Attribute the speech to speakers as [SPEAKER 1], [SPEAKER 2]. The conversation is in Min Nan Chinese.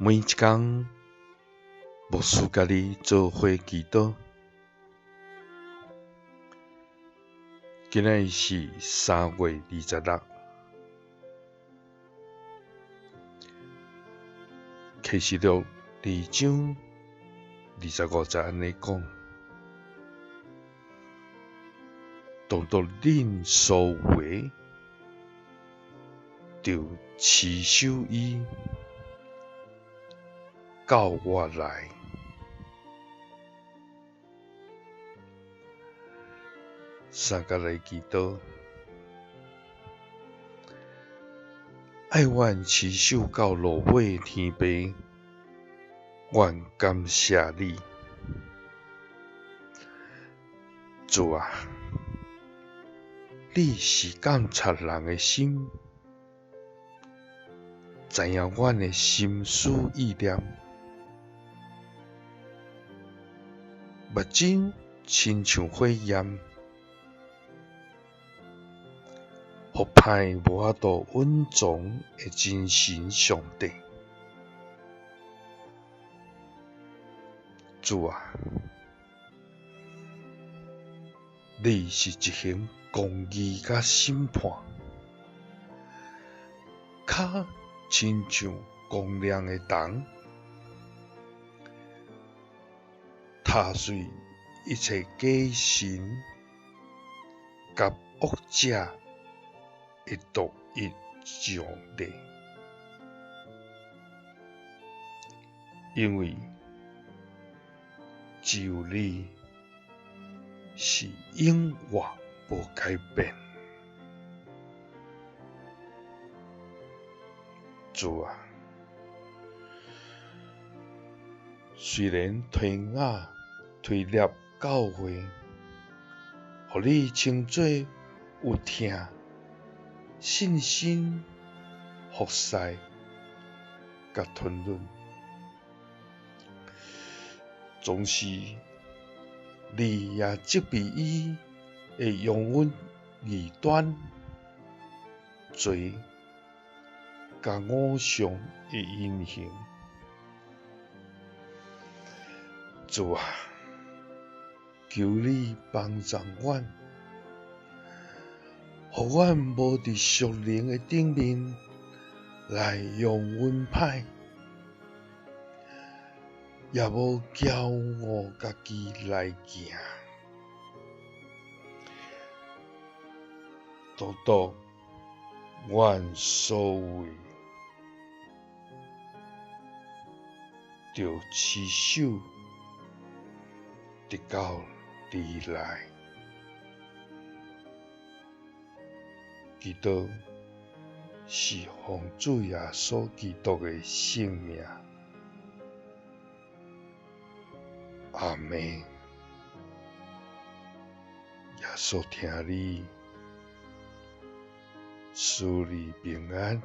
[SPEAKER 1] 每一工，牧師佮你做伙祈禱。今仔日是3月26，啟示錄2章25節按呢講：獨獨恁所有的，著持守伊，到我來。三佮來祈禱，愛阮持守到落尾天父，阮感謝你，主啊，你是鑒察人的心，知影阮的心思意念，目睭親像火焰，予歹無法度隱藏的真神上帝。主啊，你是執行公義佮審判，跤親像光亮的銅，踏碎一切假神佮惡者的獨一上帝，因為只有你是永活無改變。主啊，雖然推雅推喇教會，予你稱做有疼、信心、服侍佮吞忍，總是你也責備伊會容忍異端、罪佮偶像的淫行。主啊，求你幫助阮，予阮無佇屬靈的頂面來容忍歹，也無驕傲家己來行，獨獨阮所有的，著持守直到你來。祈禱是奉主耶穌基督的聖名。阿們。耶穌疼你，賜你平安。